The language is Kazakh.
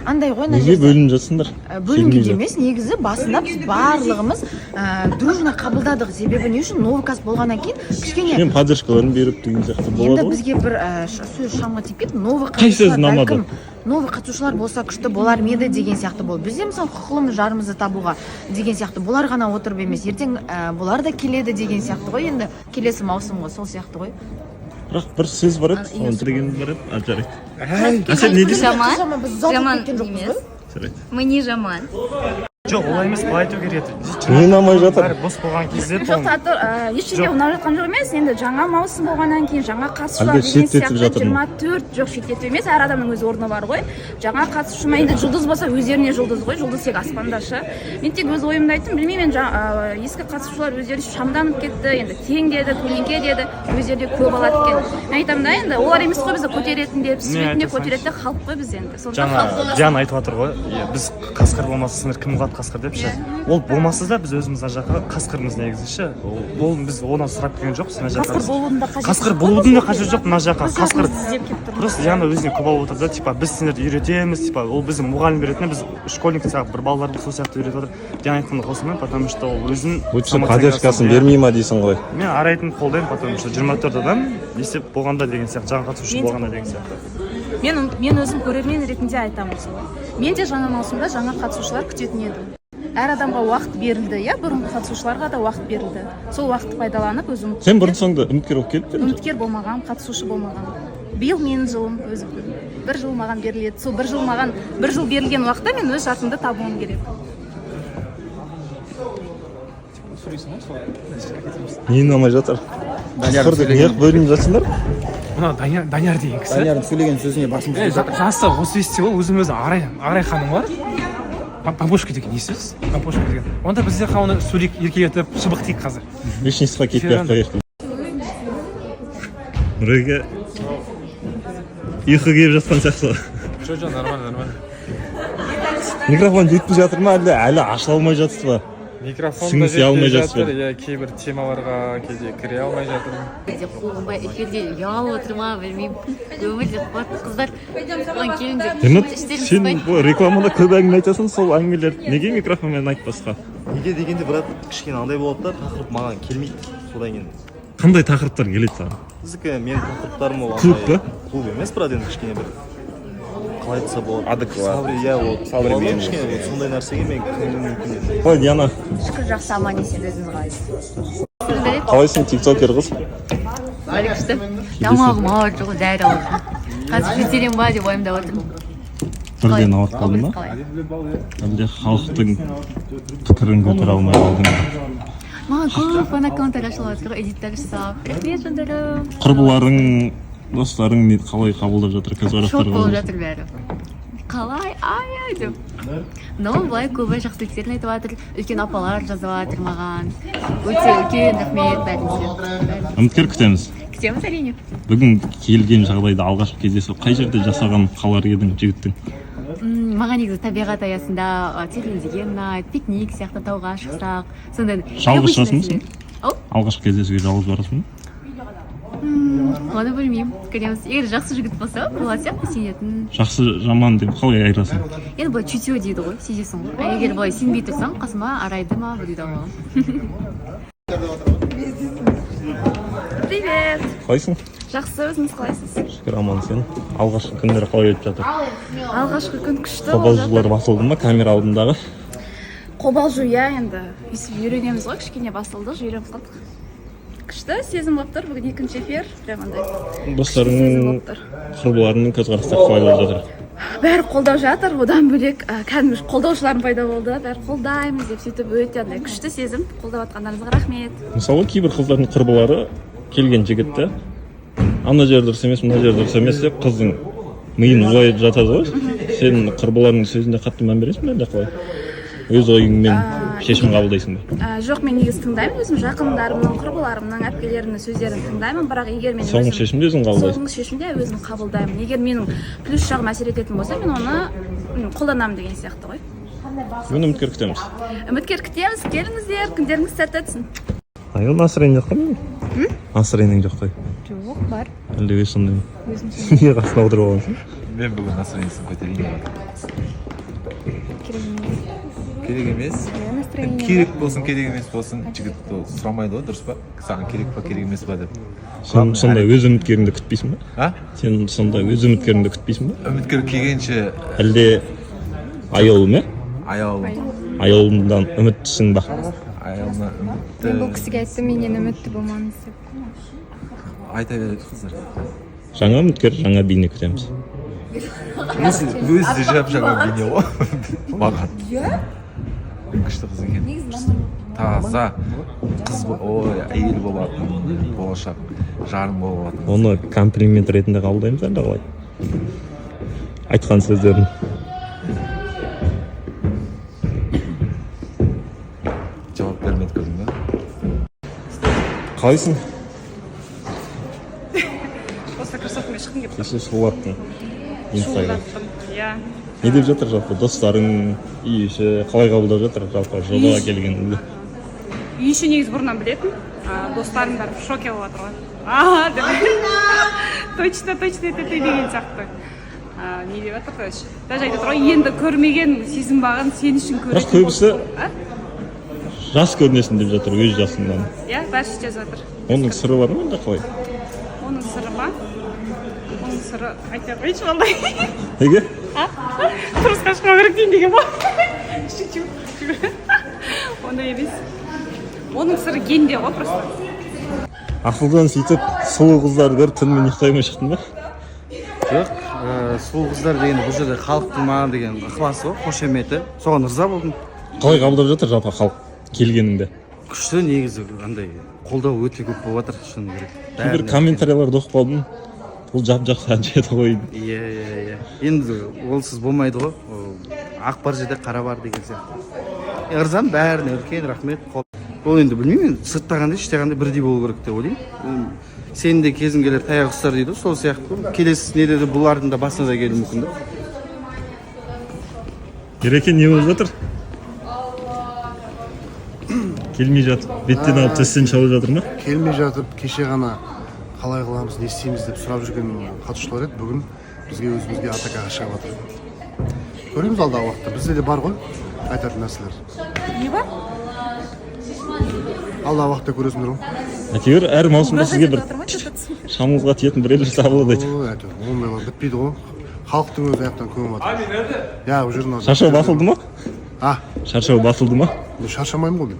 Андай ғой ана Неге жерде. бөлініп жатсыңдар? Бөлінгенде Келмей емес, негізі басында біз барлығымыз дружно қабылдадық. Себебі не үшін? Новый каст болғаннан кейін кішкене Мен поддержкаларын беріп деген сияқты енді болады ғой. Бізге бір сөз шамға тиіп кетті. Новый Қай сөз қатысушылар ұнамады? бәлкім, новый қатысушылар болса, күшті болар ма еді деген сияқты болды. Бізде, мысалы, құқылымыз жарымызды табуға деген сияқты. Бұлар ғана отырып емес, ертең бұлар да келеді деген сияқты ғой. Енді келесі маусым ғой, сол сияқты ғой. Бірақ бір сөз бар еді, А, соны деген бар еді. А, жарайды. Әй, А сен не дейсің? Жаман. Жаман, біз ұзатып Жаман кеткен жоқпыз емес. ғой. Жарайды. Мы не жаман. Жоқ, олай емес, былай айту керек еді. Не ұнамай жатыр? Бәрі бос болған кезде Жоқ, татыр, ештеңе Жоқ. ұнап жатқан жоқ емес. Енді жаңа маусым болғаннан кейін, жаңа қатысушылар Әлде деген шеттетіп сияқты. жатыр ма? 24, жоқ, шеттету емес, әр адамның өз орны бар ғой. Жаңа қатысушы ма, енді жұлдыз болса, өздеріне жұлдыз ғой, жұлдыз тек аспанда шы. Мен тек өз ойымды айттым, білмеймін енді, ескі қатысушылар өздері шамданып кетті, енді тең деді, көлеңке деді, өздері де көп алады екен. Мен айтамын да, енді олар емес қой бізді көтеретін деп, Мен сүтіне айта көтереді де халық қой біз енді. Сондықтан Жаңа халық. Диана айтып жатыр ғой, иә, біз қасқыр болмаса, сендер кім қылады қасқыр деп ше. Ол болмаса да, біз өзіміз ана жаққа қасқырмыз негізі ше. Ол біз одан сұрап келген жоқпыз мына жаққа. Қасқыр болудың да қажеті Қасқыр жоқ қой. Болудың да қажеті жоқ мына жаққа. Өз Қасқыр өзімізді іздеп келіп тұрмыз. Просто Диана өзіне көп алып отыр да, типа біз сендерді үйретеміз, типа ол біздің мұғалім ретінде, біз школьник сияқты бір балалар сол сияқты үйретіп жатыр. Диана айтқанына қосылмаймын, потому что ол өзін Лучше поддержкасын бермей ма дейсің ғой. Мен Арайдың қолдаймын, потому что 24 адам есеп болғанда деген сияқты, жаңа қатысушы Мен де болғанда деген сияқты. Мен өзім көрермен ретінде айтамын осылай. Мен де жаңа маусымда жаңа қатысушылар күтетін едім. Әр адамға уақыт берілді, иә, бұрынғы қатысушыларға да уақыт берілді. Сол уақытты пайдаланып, өз үміт Сен бұрын соңды үміткер болып келіп пе едің? Үміткер болмаған, қатысушы болмаған. Биыл менің жылым, өзім бір жыл маған беріледі. Сол бір жыл, маған бір жыл берілген уақытта мен өз жарымды табуым керек. Не ұнамай жатыр? Қасқыр деп неғып бөлініп жатсыңдар? Мына Данияр, Данияр деген кісі. Даниярдың сөйлеген сөзіне басым. Е, жасы 35-те ол өзін өзі Арай ханым бар. Пампушка деген не сөз? Пампушка деген. Онда бізде оны сөйлейік, еркелетіп, шыбық дейік қазір. Лишний кетпей ақ қояйық. Нұреке, ұйқы келіп жатқан сияқты. Жоқ, нормально, нормально. Микрофон жетпей жатыр ма, әлде әлі ашыла алмай жатсыз ба? Микрофон да Сіңісе алмай жетпей жатсыз ба? жатыр, иә, кейбір темаларға кейде кіре алмай жатырмын. Деп қолыма эфирде ұялып отыр ма, білмеймін. Өмірде қуатты қыздар оған келіңдер. Жанат, Іштеріңіз сен түспайды. бұл рекламада көп әңгіме айтасың, сол әңгімелерді неге микрофонмен айтпасқа? Неге дегенде, брат, кішкене андай болады да, тақырып маған келмейді содан кейін. Қандай тақырыптар келеді саған? Біздікі, менің тақырыптарым ол Клуб андай- па? Клуб емес, брат, енді кішкене бір, қалай айтса болады, Адекват. Иә, вот Современный. болады кішкене, вот сондай нәрсеге мен кіруім мүмкін еді. Қалай, Диана? Шүкір, жақсы, аман есен өзіңіз қалайсыз? Қалайсың, тиктокер қыз? Бәрі күшті. Тамағым ауырып жоқ, дәрі алып. Қазір жөтелем ба деп уайымдап отырмын. Бірден ауырып қалдың ба? Қалай? Әлде халықтың пікірін көтере алмай қалдың ба? Маған көп фан аккаунттар ашылып жатыр ғой, эдиттер жасап. Рахмет, жандарым. Құрбыларың, достарың не қалай қабылдап жатыр, Шок көзқарастары болып қалай? жатыр бәрі. Қалай, ай ай деп. Но былай көбі жақсы тілектерін айтып жатыр, үлкен апалар жазып жатыр маған. Өте үлкен рахмет бәріңізге. Үміткер күтеміз. Күтеміз, әрине. Бүгін келген жағдайда алғашқы кездесу қай жерде жасаған қалар едің жігіттің? Маған негізі табиғат аясында серуендеген ұнайды, пикник сияқты, тауға шықсақ, сондай Жалғыз необычный шығасың ба сен? нәрселер. Ау? Алғашқы кездесуге жалғыз барасың ба? Оны білмеймін, көреміз. Егер жақсы жігіт болса, болатын сияқты сенетін. Жақсы, жаман деп қалай айырасың? Енді былай чутье дейді ғой, сезесің ғой. А егер былай сенбей тұрсаң, қасыма Арайды ма, біреуді алып аламын. Привет! Қалайсың? Жақсы, өзіңіз қалайсыз? Шүкір, аман сен. Алғашқы күндер қалай өтіп жатыр? Алғашқы күн күшті болып жатыр. Қобалжулар басылды ма камера алдындағы? Қобалжу, иә, енді өйстіп үйренеміз ғой, кішкене басылды, үйреніп қалдық. Күшті сезім болып тұр, бүгін екінші эфир, прям андай сезім Достарыңның, болып тұр. құрбыларыңның көзқарастары қалай болып жатыр? Бәрі қолдап жатыр, одан бөлек кәдімгі қолдаушыларым пайда болды, бәрі қолдаймыз деп сөйтіп, өте андай күшті сезім, қолдап жатқандарыңызға рахмет. Мысалы, кейбір қыздардың құрбылары келген жігітті ана жері дұрыс емес, мына жері дұрыс емес деп қыздың миын улап жатады ғой. Сен құрбыларыңның сөзіне қатты мән бересің бе, әлде қалай, өз ойыңмен шешім қабылдайсың ба? Жоқ, мен негізі тыңдаймын өзім жақындарымның, құрбыларымның, әпкелерімнің сөздерін тыңдаймын, бірақ егер мен Соңғы шешімді өзің қабылдайсың. Соңғы шешімді өзім қабылдаймын. Егер менің плюс жағым әсер ететін болса, мен оны қолданамын деген сияқты ғой. Бүгін үміткер күтеміз. Үміткер күтеміз, келіңіздер, күндеріңіз сәтті өтсін. Айыл, настроение жоқ қой менің, настроениең жоқ қой? Жоқ, бар. Әлде өз сондай ма? Өзім. Неге қасына отырып алғансың? Мен бүгін настроениесін көтерейін деп жатырмын. Керек емес. Керек емес. Иә, настроение. Керек болсын, керек емес болсын, жігіт ол сұрамайды ғой, дұрыс па? Саған керек па, керек емес па деп. Сен сонда өз үміткеріңді күтпейсің ба? А? Сен сонда өз үміткеріңді күтпейсің ба? Үміткер келгенше. Әлде Аяулым, иә? Аяулым. Аяулымдан үміттісің ба? Аяулымнан үмітті. Мен бұл кісіге айттым, менен үмітті болмаңыз деп. Айта береді қыздар. Жаңа үміткер, жаңа бейне күтеміз. Өзі де жап жаңа бейне ғой маған. Күшті қыз екен, таза қыз, ой, әйел болатын, болашақ жарым болатын. Оны комплимент ретінде қабылдаймыз әлде қалай, айтқан сөздерін? Жауап бермеді, көрдің ба? Қалайсың? Осы кроссовкамен шыққым келіп. Кеше шулаттың Инстаграм. Иә. Не деп жатыр жалпы достарың, үй іші қалай қабылдап жатыр жалпы жобаға келгеніңді? Үй іші негізі бұрыннан білетін, достарым бәрі в шоке болып жатыр ғой, а деп, точно, точно, это ты деген сияқты. Не деп жатыр, короче, даже айтып жатыр ғой, енді көрмеген сезім бағын сен үшін Бірақ көретін көбісі болдық. А? жас көрінесің деп жатыр өз жасыңнан. Иә, бәрі сөйтіп жазып жатыр. Оның сыры бар ма әлде қалай? Оның сыры ма? Оның сыры айтпай ақ қояйыншы ондай. Неге? Тұрмысқа шықпау керек дейін деген ғой. Шучу, ондай емес, оның сыры генде ғой просто. Ақылдан сөйтіп сұлу қыздарды көріп, түнімен ұйықтай алмай шықтың ба? Жоқ, сұлу қыздар деген бұл жерде халықтың маған деген ықыласы ғой, қошеметі, соған ырза болдым. Қалай қабылдап жатыр жалпы халық келгеніңді? Күшті негізі, андай қолдау өте көп болып жатыр, шыны керек. Кейбір комментарийлерді оқып қалдым, бұл жап жақсы әнші еді ғой. Иә, енді олсыз болмайды ғой. Ол ақ бар жерде қара бар деген сияқты. Ырзамын бәріне, үлкен рахмет. Ол енді білмеймін енді, сыртта қандай, іште қандай, бірдей болу керек деп ойлаймын. Сенің де кезің келер, таяқ ұстар дейді ғой, сол сияқты ғой. Келесі неде де бұлардың да басына да келуі мүмкін да. Ереке, не болып жатыр? Келмей жатып беттен алып, төстен шауып жатыр ма? Келмей жатып, кеше ғана қалай қыламыз, не істейміз деп сұрап жүрген қатысушылар еді, бүгін бізге, өзімізге атакаға шығып жатыр. Көреміз алдағы уақытта, бізде де бар ғой айтатын нәрселер. Не бар? Алдағы уақытта көресіңдер ғой. Әйтеуір әр маусымда сізге бір шамыңызға тиетін біреулер табылады әйтеуір. Ой, әйтеуір ондайлар бітпейді ғой, халықтың өзі аяқтан көміп жатыр. Иә, уже Шаршау басылды ма? А? Шаршау басылды ма? Мен шаршамаймын ғой мен.